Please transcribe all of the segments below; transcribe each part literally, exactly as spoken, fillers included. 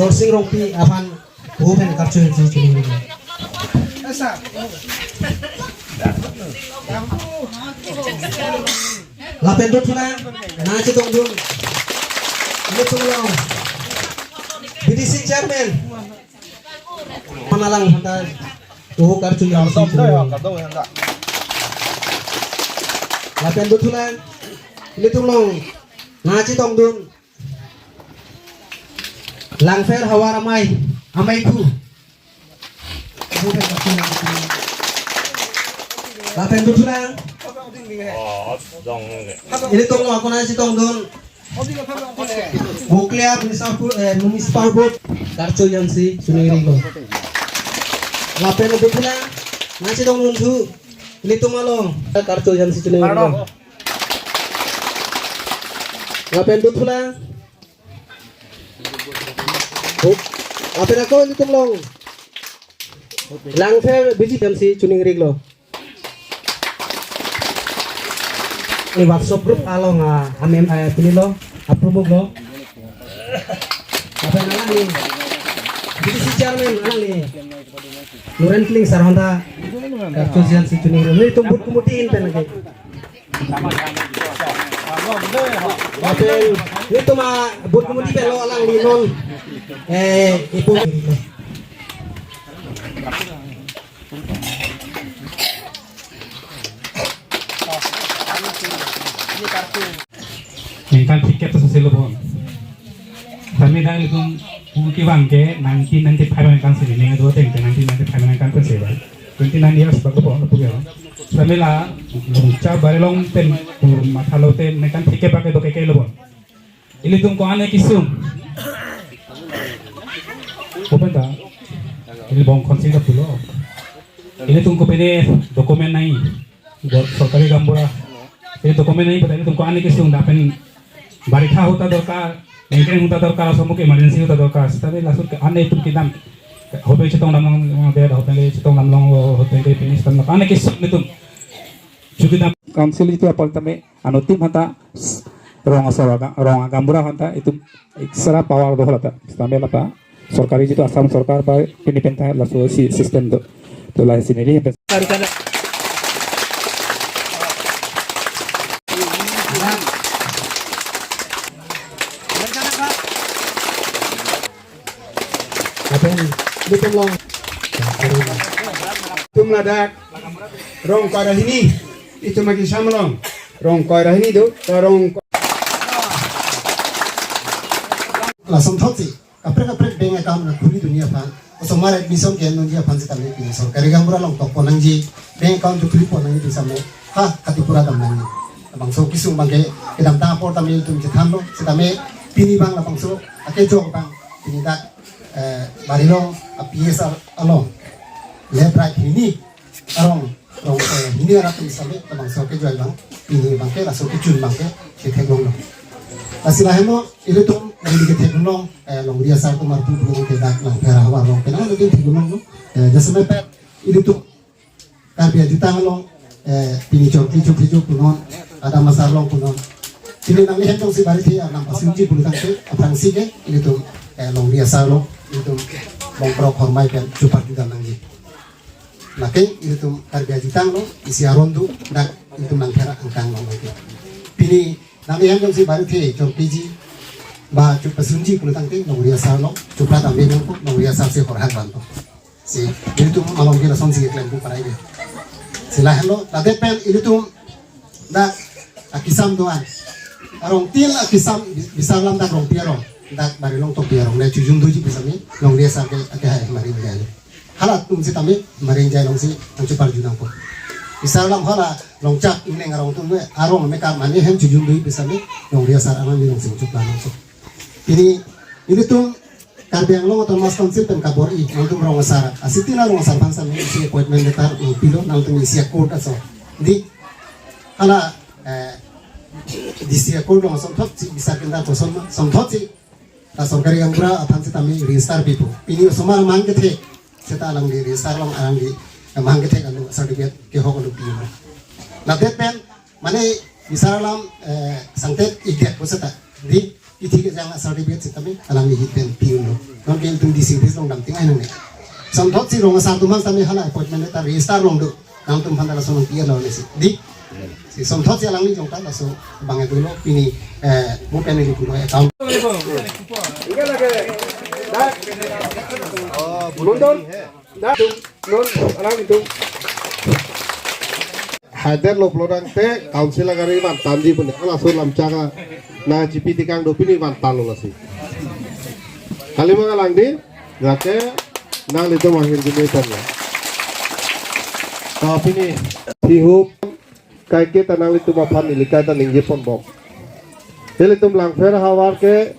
Dorsing Rongpi aphan hu pen karcho jansi choningri. Lapen dothulang nangchetongdun ilitum along B D C chairman Panalang aphanta hu karcho jansi choningri. Lapen dothulang ilitum along nangchetongdun Langpher Havar Amei, Amei Phu. Lapen dothulang ilitum along ako nangchetongdun Bokolia Municipal, eh, Municipal Board karcho jansi choningri lo. Lapen dothulang nangchetongdun thu ilitum along karcho jansi choningri lo. Lapen dothulang. Lapen ako ilitum along Langpher B J P jansi choningri lo. Ini WhatsApp group along, ah, amem, eh, pini lo, approve lo. Lapen alangli B D C chairman alangli Luren Kling sir aphanta karcho jansi choningri lo. Ilitum booth committee in pen lagi. Lapen ilitum a booth committee pen lo alangli non, eh, ipo. Ningkan phlikep ta soselo bon. Kami dak ilitum pu kevang ke nineteen ninety-five aningkan si, ning ado ateng ke nineteen ninety-five aningkan pensi ba. Twenty nine years bak dopo, dopo ya. Samela Longchap Barilong pen pu mathalo te ningkan phlikep bak do ke ke lo bon. Ilitum ko-an kesung. Open ta. Ili bong khonsi ta pulo. Ilitum kopine document nangji. Bo sorkari gaonbura. Pine document nangji pada ilitum ko-an kesung, dak pen barikha ahut ta dorkar, ningkreng ahut ta dorkar, laso mo ke emergency ahut ta dorkar. Seta laso ke-an itum kedam. Hobe chetongdam long, de hobe chetongdam long, hobe ke finish tam ko-an kesung ilitum. Chuki dam council itu apal tame anuttin aphanta s-, rong asor aga-, rong agaonbura aphanta itum extra power do lata. Sitame lata sorkari jitu Assam sorkar ba pini pen ta laso si system do. To lahei si neli pen. Lapen ilitum along. Itum ladak rong koi ra hini. Itum akesam along rong koi ra hini do, ta rong ko-, lason thotsi kaprek kaprek bank account na khuli dunji aphan, osomar admission ke dunji aphan sitame pini sorkari gaonbura along tokpon nangji, bank account tu khulipon nangji sitame, ha, kati pura dam nangji. Labangso kesung abangke kedamtang apor tame itum chethanlo, sitame pini abang labangso akejok abang pini dak, eh, Barilong a P S R along left right hini arong, rong, eh, hini arat atum sitame labangso akejoi abang pini abangke laso kechun abangke ketheklonglo. Lasi lahenlo ilitum neli ketheklong, eh, longri asar atum arpu pu ke dak Langpher Havar along penang neli theklonglo. Eh, jasemet ilitum Karbi ajutang along, eh, pini chorkli chorkli chok punon, adam asar along punon. Chini nangli hem jongsi barithe arnam pasunji pulotangte, aphrangsi ke ilitum, eh, longri asar along ilitum bongkrok hormai pen chupar juda nangji. Lake ilitum Karbi ajutang along isi aron do, dak ilitum Langpher angkang along lake. Pini nangli hem jongsi barithe chorkliji ba chup pasunji pulotangte longri asar along chupra damde nangpo, longri asar si horhak vanpo. Si ilitum malom ke lasonsi keklem pu parai ke. Si lahenlo, ladak pen ilitum dak akesam do-an. Arongtin akesam bi-, bisar alam dak Rongpi arong, dak Barilong Tokbi arong ne chojun doji pu sitame longri asar ke akehai maring jai. Halatum sitame maring jai alongsi nangchupar jun nangpo. Bisar alam hala Longchap Ingleng arong atum ne arong meka mane hem chojun doji pu sitame longri asar alangli alongsi nangchupar nangpo. Pini ilitum Karbi Anglong Autonomous Council pen kabor-i, nangtum rong asar, asitin arong asar aphan sitame isi appointment letter pilo, nangtum isi a-court aso. Di hala, eh, D C a-court along asonthotsi bisar kendar koson ma, sonthotsi ta sorkari gaonbura aphan sitame register pipo. Pini osomar mang kethek seta alangli register along alangli mang kethek alo certificate kehok alo pi ma. Ladak pen mane bisar alam, eh, sangtet idet ko seta di kithi kejang a-certificate sitame alangli hit pen pi-unlo. Non Sing pis long dam ting ai nang ne. Somthotsi rong asar atum aphan tame hala appointment ta register along do. Nangtum aphan ta laso nangpi along ne si. Dik. Si somthotsi alangli jong ta laso abang itu lo pini, eh, mo pen neli pulo account. Mondol. Dah, tum, non, alang tum. Hajar lo pulo tangte, council agari vantanji pu ne, laso lam changa, na G P T kang do pini vantan lo lasi. Kali mang alang di, jake, nanglitum ahirjume tanya. Tapi ni, hihup, kaike ta nanglitum aphan neli kaita ningje pon bok. Ilitum Langpher havar ke,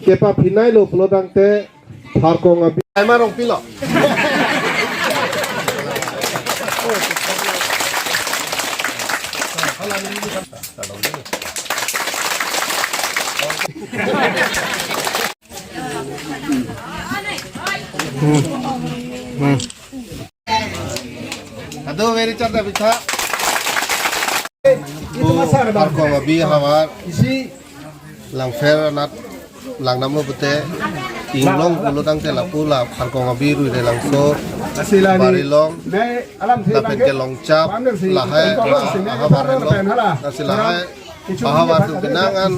kepaphinai lo pulo tangte, Pharkong Abi. Ai ma rong pilo. Hmm. Hmm. Ado very chanda bitha. Bu Pharkong Abi havar Langpher anat lang namo pute inglong pulo tangte lapu la Pharkong Abi Ruirelangso Barilong lapen ke Longchap lahai ahavar lo. Lasi lahai ahavar atum penang an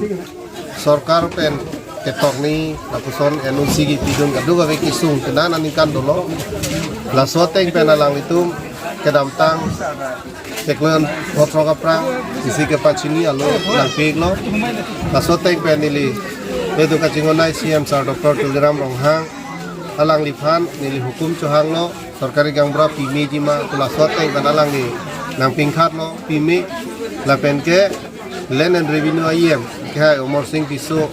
sorkar pen ketok ni lapuson N O C kipidun kadokave kesung penang aningkan dolo. Laso ateng pen alanglitum kedamtang chiklo pho throk aphrang isi kepachini alo nangpiklo. Laso ateng pen neli kedo kachinghon ai C M sir Doctor Tuliram Ronghang alangliphan neli hukum chohanglo. Sorkari gaonbura pimeji ma, laso ateng pen alangli nangpingkhat lo, pime, lapen ke Land and Revenue I M, ke hai Omor Sing Tisso,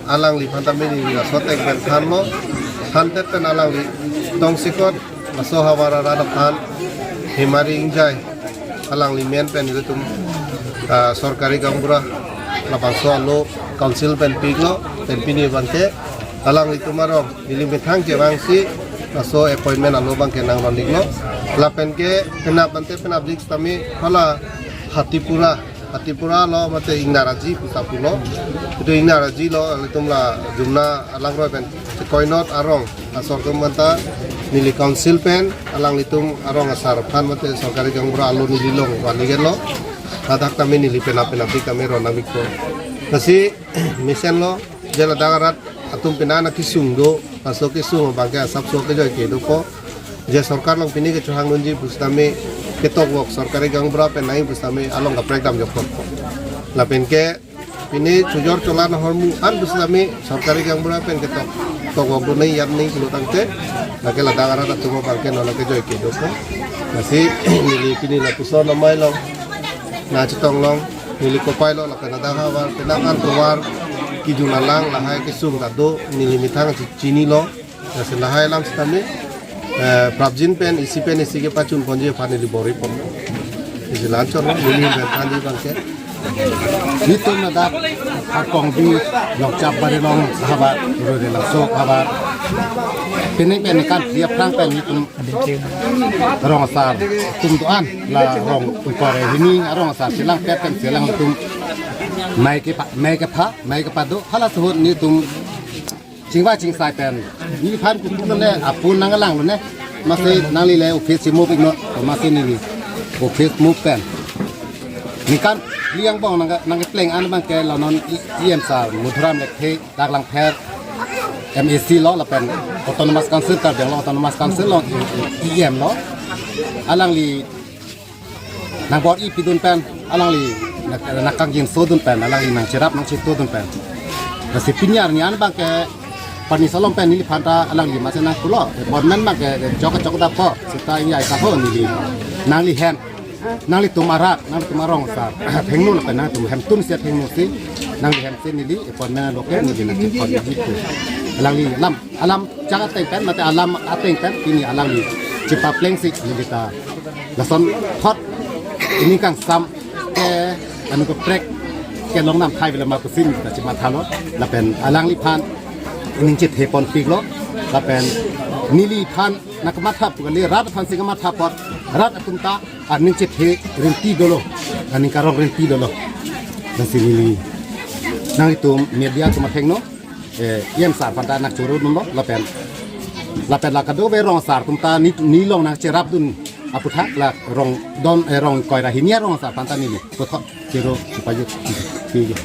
alangliphan tame neli laso ateng pen thanlo, thandet pen alangli tongsekot, laso havar arat aphan, Hemari Ingjai, alangli men pen ilitum, ah, sorkari gaonbura, labangso alo council pen piklo, pen pini abang ke, alanglitum arong, neli methang kevangsi, laso appointment alo abang ke nang rondiklo. Lapen ke penap ante penap dik sitame hala Hatipura, Hatipura lo mate Ingnaraji pusa pulo. Itu Ingnaraji lo, ilitum la Jumna alangroi pen Koinot arong asor atum anta neli council pen alanglitum arong asar aphan mate sorkari gaonbura alo neli long vanigen lo. Ladak tame neli penap penap dik tame ron nangpikpo. Lasi mesenlo, je ladak arat atum penang kesung do, laso kesung abang ke asapso kejoi ke dopo. Je sorkar along pini kechohang dunji pusitame ketok vok sorkari gaonbura pen nai pusitame along kaprek damjok vok. Lapen ke pini chojor cholan ahormu an pusitame sorkari gaonbura pen ketok tok vok do nai yat nai pulo tangte, lake ladak arat atum abang ke non kejoi ke dopo. Lasi neli pini lapuson amei long, na chetong long, neli kopai lo lapen ladak havar penang an tovar kejun alang lahai kesung ta do, neli methang chinilo. Lasi lahai alam sitame, eh, prapjin pen isi pen isi kepachun ponji aphan neli bor-i pon. Isi la-an chot lo, neli pen thanji abang ke. Nelitum ladak Pharkong Abi Longchap Barilong havar, Ruirelangso havar. Pini pen ningkan phli aphrang pen nelitum rong asar atum do-an, la rong ingkoi ra hini arong asar chelang pet pen chelang atum mei kepa, mei kepha, mei kepado, halaso ahut nelitum chingvai chingsai pen. Neliphan kutu lone, apun nanglang lone. Masi nangli le office si move iknon, masi neli office move pen. Ningkan phli angbong nang, nangkepleng an abang ke la non E M sir Madhuram Lekthe, dak Langpher M A C lo lapen Autonomous Council, Karbi Anglong Autonomous Council along E M lo. Alangli nangbor-i pidun pen, alangli nang, nangkangjinso dun pen, alangli nangcherap nangchetu dun pen. Lasi pini arni an abang ke pani salom pen neliphan ta alangli masi nangpulo, appointment abang ke chok chok dappo, seta ingjai kaho neli. Nangli hem, nanglitum arat, nanglitum arong asar thengno lapen nangtum hemtun si thengno si, nangli hem si neli appointment alo ke neli nangchepon neli pu. Alangli alam, alam chak ateng pen, mate alam ateng pen, pini alangli chepapleng si neli ta. Lason thot, ining kangsam ke anu kaprek kelong nam thai vela ma pusi neli ta chematha lo, lapen alangliphan ining chethe ponpiklo, lapen neliphan nangkamatha pu kali, rat aphan si kamatha apot, rat atum ta aning chethe rinti dolo, aning karong rinti dolo. Lasi neli nanglitum media atum athengno, eh, E M sir aphan ta nangchoro dunlo, lapen Lapen la kadokave rong asar atum ta ne, ne along nangcherapdun aphuthak la rong don, eh, rong ingkoi ra hini arong asar aphan ta neli puthot chero chepajut piji.